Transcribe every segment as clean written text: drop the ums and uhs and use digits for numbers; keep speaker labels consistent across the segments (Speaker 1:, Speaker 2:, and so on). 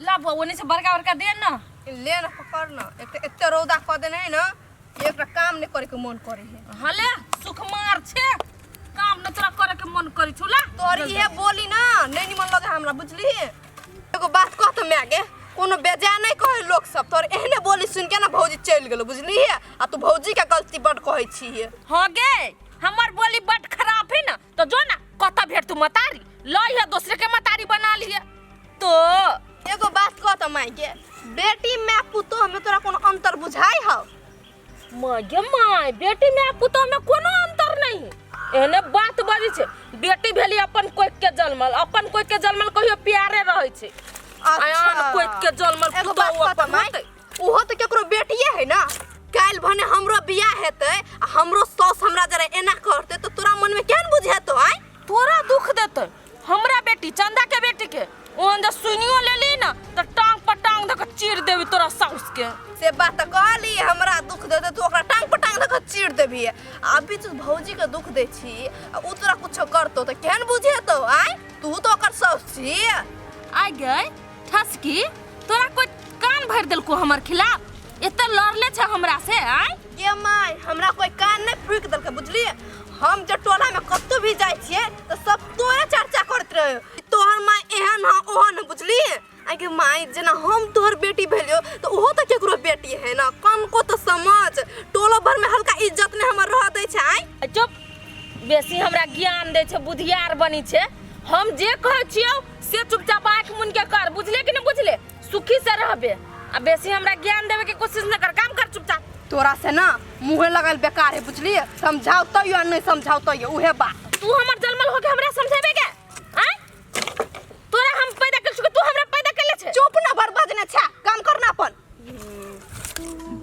Speaker 1: ला बुआ ओने से बड़का बड़का दे ना।
Speaker 2: ले ना, पकड़ ना। एक तऽ एते रौदा कऽ देने है ना, एकटा काम नहि करे के मन करे है।
Speaker 1: हाँ ले, सुखमार छे, काम न तोरा करे के मन करी छौ। ला।
Speaker 2: तोहर इहे बोली ना नहीं निमन लगे हमरा, बुझली? एगो बात कह तऽ माय गे, कोनो बेजा नहीं कहे लोक सब। तोहर एहने बोली सुन के ना भौजी चलि गेलो, बुझली? आ तू भौजी के गलती बड कहै छी।
Speaker 1: हाँ गे, हमर बोली बड खराब है ना, तो जो ना कत भेट तू मतारी लई है, दूसरे के मतारी बना लिए तो।
Speaker 2: एगो बात कह तऽ माय गे, बेटी माय पुतोह में तोरा कोनो अंतर बुझाइ हौ?
Speaker 1: माय गे my, बेटी माय पुतोह में कोनो अंतर नहीं है। एहने बात बजै छै। बेटी भेली अपन कोइख के जन्मल, अपन कोइख के जन्मल कहियो प्यारे रहै छै। आन कोइख के जन्मल
Speaker 2: एगो बात
Speaker 1: पुतोह
Speaker 2: कह तऽ
Speaker 1: अपन
Speaker 2: माय,
Speaker 1: होतै।
Speaker 2: ओहो तऽ केकरो बेटिए है ना। काल्हि भने हमरो बियाह हेतै आ हमरो सास हमरा जरा एना करतै तऽ तोरा मनमे केहन बुझेतौ? आँय,
Speaker 1: तोरा दुख देतै? हमरा बेटी, चंदा के बेटी के ओहन जे सुनियो लेली ना तऽ टांग पर टांग धऽ कऽ चीर देबी तोरा साउस के।
Speaker 2: से बात तऽ कहली, हमरा दुख देतै, तू ओकरा टांग पर टांग धऽ कऽ चीर देबही। आ अभी तू भौजी के दुख दै छी आ उ तोरा कुछो करतौ तऽ केहन बुझेतौ? आँय, तू तऽ ओकर साउस छी।
Speaker 1: आइ गए ठसकी, तोरा कोई कान भरि देलको हमर खिलाफ? एते लड़ले छै हमरा से? आइ
Speaker 2: गे my, हमरा कोई कान नहीं फूक देलकै, बुझलिए? हम जे टोला में कतौ भी जाइ छियै तऽ सब तोरे चर्चा करैत रहे, तोहर माय एहन ह ओहन ह, बुझलिए? आइ गे माय, जेना हम तोहर बेटी भेलियो तऽ ओहो तऽ केकरो बेटी है ना। कनको तऽ समझ, टोलो भर में हल्का इज्जत नहीं हमर रह दै छै। आइ
Speaker 1: चुप, बेसी हमरा ज्ञान दै छै, बुधियार बनी छै। हम जे कहै छियौ से चुपचाप आँखि मुनि के कर, बुझले कि नहि बुझले? सुखी से रहबे आ बेसी हमरा ज्ञान देवे के कोशिश न कर, काम कर चुपचाप।
Speaker 2: तोरा से ना मुँहे लगल बेकार है, बुझलिए? समझाओ तैयो आ नहीं समझाओ तैयो उहे बात।
Speaker 1: तू हमर जन्मल होके हमरा समझेबे के? आँय, तोरा हम पैदा कर चुके, तू हमरा पैदा कर ले छे?
Speaker 2: चुप ना, बर्बाद ने छा, काम करना अपन।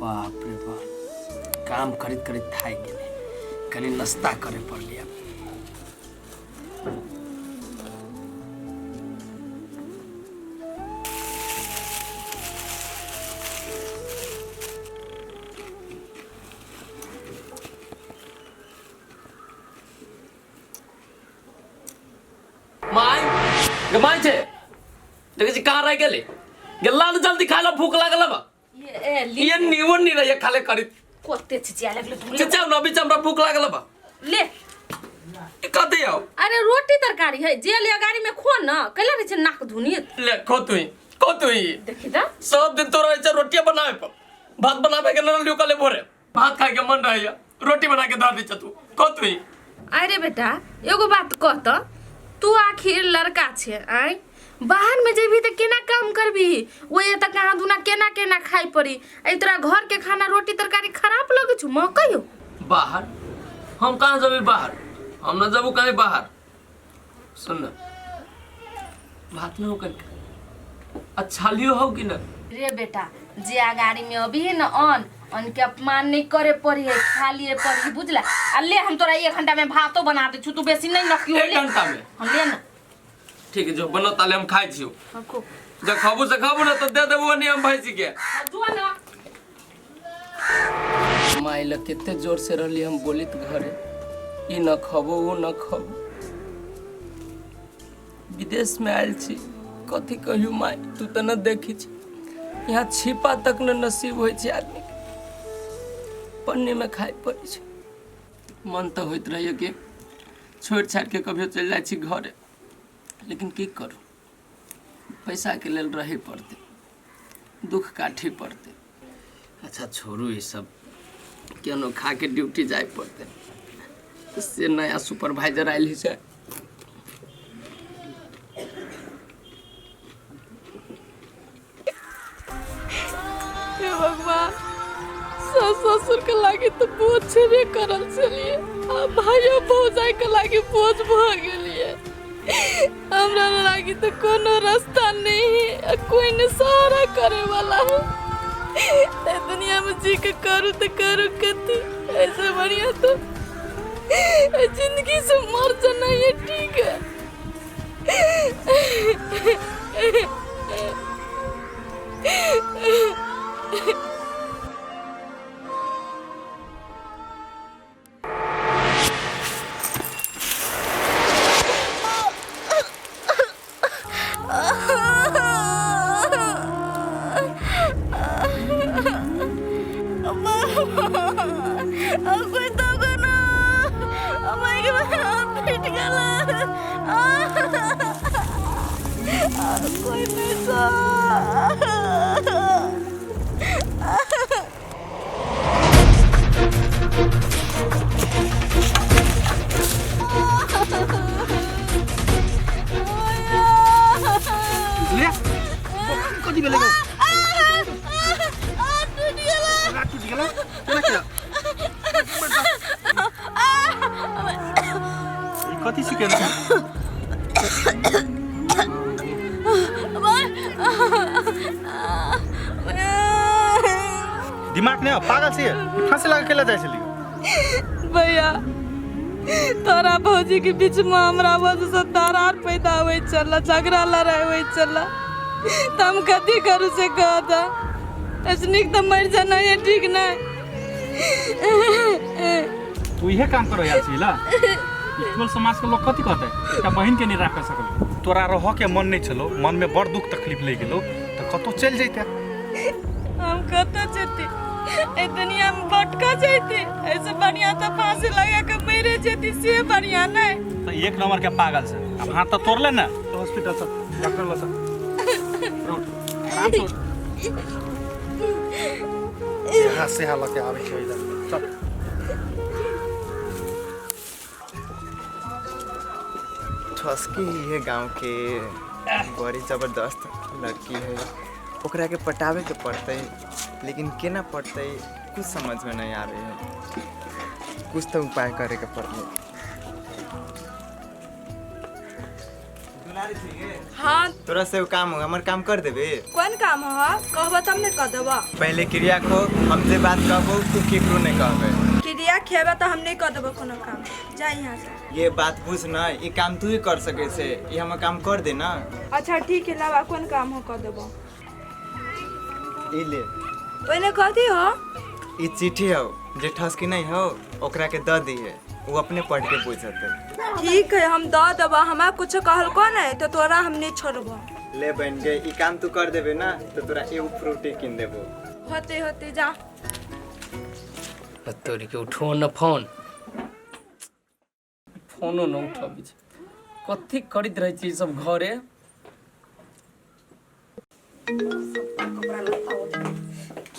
Speaker 3: बाप रे बाप, काम करैत करैत थाकि गेलै, कनि नाश्ता करे पड़लै आब। माय गे, माय छै, देखै छी कहाँ रहि गेलै। गेला ने, जल्दी खाय ला, भूख लागल बा।
Speaker 1: ये ए ली।
Speaker 3: ये नीवन नहीं रही खाले करी।
Speaker 1: कोते चिचिया लगले तू?
Speaker 3: चचा न बीच, हमरा भूख लागल बा।
Speaker 1: ले।
Speaker 3: ई कथी हौ?
Speaker 1: अरे रोटी तरकारी है, जे ले गाड़ी में खो ना, कैला रहे छै नाक धुनी?
Speaker 3: ले खो तू ही, खो तू ही।
Speaker 1: देखी त।
Speaker 3: सब दिन तो रहे छै रोटिया बनावे पर, भात बनावे के न लियो। कले भोरे भात खाए के मन रहे, रोटी बना के धर दी तू, खो तू ही।
Speaker 1: अरे बेटा, एगो बात कह त, तू आखिर लड़का छे, आय बाहर में जेबही त केना काम करबी? ओ ये त कहाँ दुना केना केना खाइ पड़ी। ऐ तोरा घर के खाना रोटी तरकारी खराब लगै छौ? महकै हो।
Speaker 3: बाहर हम कहाँ जबी? बाहर हम न जबू कहीं बाहर। सुन न, भात न हो कन अच्छा लियो हो कि न?
Speaker 1: रे बेटा, जे अगाड़ी में अभी है न अन्न, अन्न के अपमान नहीं करे पड़ी है, खा लिए पड़ी है, बुझला? आ ले, हम तोरा एक घंटा में भातो बना दे छु, तू बेसी नहीं नकियो।
Speaker 3: एक
Speaker 1: ले।
Speaker 3: घंटा में?
Speaker 1: हाँ, ले ना।
Speaker 3: ठीक है, जो बनो ताले हम खाइ छियो।
Speaker 1: हाँ, खो।
Speaker 3: जब खाबू से खाबू ना तो दे देबो नहीं हम भाईजी के।
Speaker 1: हाँ, जो ना।
Speaker 3: माय लग कते जोर से रहली हम बोलित घरे, ई न खबो ओ न खबो। विदेश में आयल छी, कथी कहियो माय, तू तऽ न देखी छी, यहाँ छिपा तक न नसीब होइ छै आदमी के, पन्नी में खाइ पड़ै छै। मन तऽ होइत रहैए कि छोड़ि छाड़ि के कभियो चलि जाइ छी घरे, लेकिन की करू, पैसाके लेल रहै पड़तै, दुख काटै पड़तै। अच्छा छोड़ू ई सब, केनो खा के ड्यूटी जाय पड़तै। तऽ से नया सुपरवाइजर आयल है से।
Speaker 4: हे भगवान, सास ससुर के लागी तो बोझ छेबे करल छलिए, आ भाइयो भौजाई के लागी बोझ भऽ गेलिए। हमरा लागी तो कोनो रास्ता नहीं है आ कोई ने सहारा करे वाला है। ए दुनिया में जी के करू तो करू कथी? ऐसे बढ़िया तो ए जिंदगी से मर जाना ये ठीक है।
Speaker 2: कोई नहीं छौ।
Speaker 5: ले कथी भेलै गो हाथ टूटि गेलौ केना केना ई कथी छिकै ना दिमाग नहि पागल छियै ई फांसी लगा के लऽ जाइ छलियै
Speaker 4: भैया तोरा भौजी के बीच में हमरा वजह से दरार पैदा होइ छल झगड़ा लड़ाई होइ छल तऽ हम कथी करू से कह दऽ ऐसे नीक तऽ मरि जाना ये ठीक नहीं।
Speaker 5: तू इहे काम करो आयल छी ला ई टोल समाज के लोग कथी कहतै एकटा बहिन के नहीं राख सकल। तोरा रह के मन नहीं छलो, मन में बड़ दुख तकलीफ ले गेलो तऽ कतौ चलि जैते।
Speaker 4: हम कतऽ जेती एहि दुनिया में भटका जैती, ऐसे बढ़िया तऽ फांसी लगा के मरे जेती से बढ़िया नहीं।
Speaker 5: तऽ एक नंबर के पागल छै, अब हाथ तऽ तोड़ले ने तऽ हॉस्पिटल से डॉक्टर लग चल। उठ, आराम से उठ। यहाँ से यहाँ लके आबै छै इधर चल।
Speaker 6: ठसकी है गांव के बड़ी जबरदस्त लड़की है, ओकरा के पटावे के पड़तै, लेकिन केना पड़तै कुछ समझ में नहीं आवे है। कुछ तो उपाय करे के पड़तै।
Speaker 2: हाँ
Speaker 6: तोरा से काम हो, हमर काम कर देबे।
Speaker 2: कौन काम हो कहबो तब ने कर देबो।
Speaker 6: पहले क्रिया खो, हम जे बात कहबो तू केकरो नहीं कहबे।
Speaker 2: क्रिया खेबे तो हम नहीं कर देबो कोनो काम, जा यहाँ से।
Speaker 6: ये बात बुझ ना, ये काम तू ही कर सके छे, ये हमर काम कर दे ना।
Speaker 2: अच्छा ठीक है लावा, कौन काम हो कर देबो।
Speaker 6: ई ले।
Speaker 2: पहले कथी हो?
Speaker 6: ई चिट्ठी हो जे ठसकी नहीं हो ओकरा के the दिहे, वो अपने पढ़ के बुझते।
Speaker 2: ठीक है हम the देबो, हमरा कुछ कहलको नहीं तो तोरा हम नहीं छोड़बो।
Speaker 6: ले बन गए, ई काम तू कर देबे ना तो तोरा एगो फ्रूटी किन देबो।
Speaker 2: होते होते जा।
Speaker 3: तोरी के उठो न फोन, फोनो न उठबै छै। कथी करैत रहै छै सब घरे?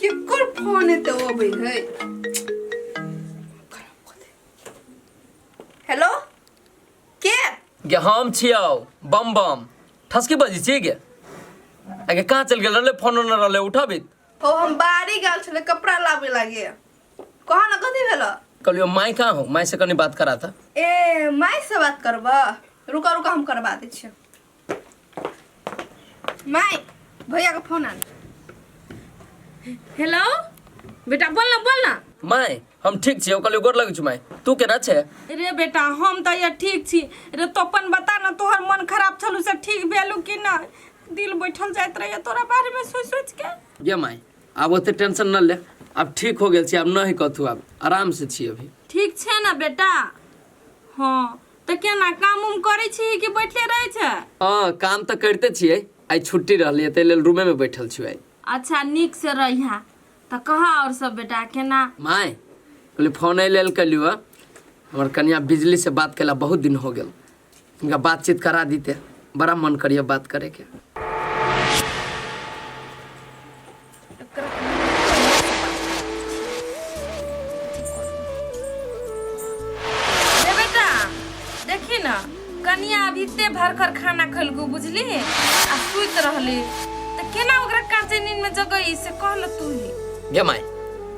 Speaker 2: केकर फोन एते अबै है? हेलो के?
Speaker 3: गे हम छियौ बम बम। ठसकी बजै छियै गे? आगे कहाँ चलि गेल रहलै? फोनो न रहलै उठबित।
Speaker 2: हो हम बाड़ी गेल छलै कपड़ा लाबे लागे। कह न कथी भेल?
Speaker 3: कहलियो माय कहाँ हो, माय से कनी बात करा था।
Speaker 2: ए my से बात करब? रुका रुका हम करबा दै छियौ। My भैया के फोन आन।
Speaker 1: हेलो बेटा बोल ना बोल ना।
Speaker 3: My हम ठीक छियौ, कहलियो गोर लगै छु my, तू केना छे?
Speaker 4: रे बेटा हम तऽ ये ठीक छी। रे तो अपन बता ना, तोहर मन खराब छलू से ठीक भेलू कि ना? दिल बैठल जाइत रहे तोरा बारे में सोच सोच के।
Speaker 3: गे my आब ओते टेंशन न ले, आब ठीक हो गेल छी, आब नहीं कथू, आब आराम से छी अभी।
Speaker 4: ठीक छै ना बेटा? हाँ तऽ केना काम उम करै छी कि बैठले रहै छै?
Speaker 3: हाँ काम तऽ करिते छियै, आइ छुट्टी रहलै ताहि लेल रूमे में बैठल छी आइ।
Speaker 1: अच्छा नीक से रहिहा। तऽ कह और सब बेटा केना?
Speaker 3: My कहली फोन एहि लेल कलियो, हमर कनिया बिजली से बात केला बहुत दिन हो गेल, इनका बातचीत करा दीते, बड़ा मन करिए बात करे के।
Speaker 1: रे बेटा देखी ना कनिया अभी ते भरकर खाना खेलकू बुझली आ सुति रहली, तऽ केना ओकरा काँचे नींद में जगई से कह न तू ही।
Speaker 3: गे my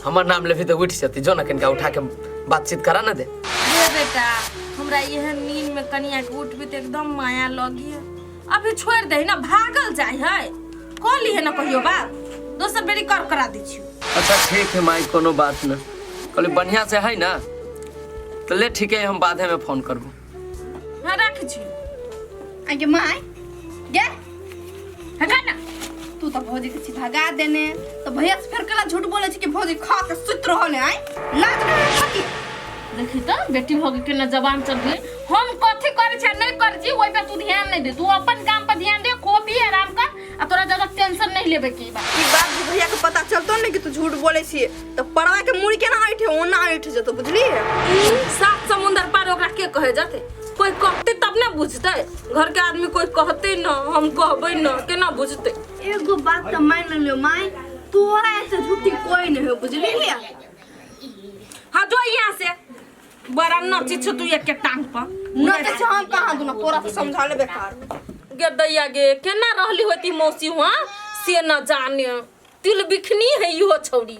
Speaker 3: हमर नाम लेबही तऽ उठि जेतै, जो ना कनिका उठा के बातचीत करा ना दे।
Speaker 1: रे बेटा हमरा एहन नींद में कनिया के उठबी तऽ एकदम माया लगी है। अभी छोड़ दे ना, भागल जाय है, कह ली है ना कहियो बात, दोसर बेरी कर करा दै छियौ।
Speaker 3: अच्छा ठीक है माई कोनो बात न, कहली बढ़िया से है ना तो ले ठीक है, हम बादे में फोन करबो।
Speaker 1: हाँ राख छी।
Speaker 2: आगे my गे हगा ना, तू तो भौजी के छी भगा देने तो भैया से फेर केला झूठ बोले छी कि भौजी खा के सुत रहल है। आइ लाज नहीं थकी।
Speaker 1: देखी तो बेटी भौजी के ना जबान चल गई। हम कथी करे छी नहीं करे छी ओइ पे तू ध्यान नहीं दे, तू अपन काम पर ध्यान दे, खो पी आराम कर, आ तोरा ज्यादा टेंशन नहीं लेबे के बा।
Speaker 2: ई बात भी भैया के पता चलतो ने कि तू झूठ बोले छी तो परवा के मुड़ी केना ऐठे ओना ऐठ जतो बुझली।
Speaker 1: सात समुंदर पार ओकरा के कहे जते, कोई कहते तब ना बुझतै घर के आदमी कोई कहते न हम कहबै न केना बुझतै
Speaker 2: एगो बात तऽ मान लियो माय तोरा ऐसे झूठी कोई नहीं हो बुझली
Speaker 1: हाँ जो यहाँ से बड़ा नची छौ तू एक के टांग पर
Speaker 2: न तऽ हम कहाँ दूना तोरा से समझा ले बेकार
Speaker 1: गे दैया गे केना रहली होती मौसी वहाँ से न जाने तिल बिखनी है इहो छौड़ी।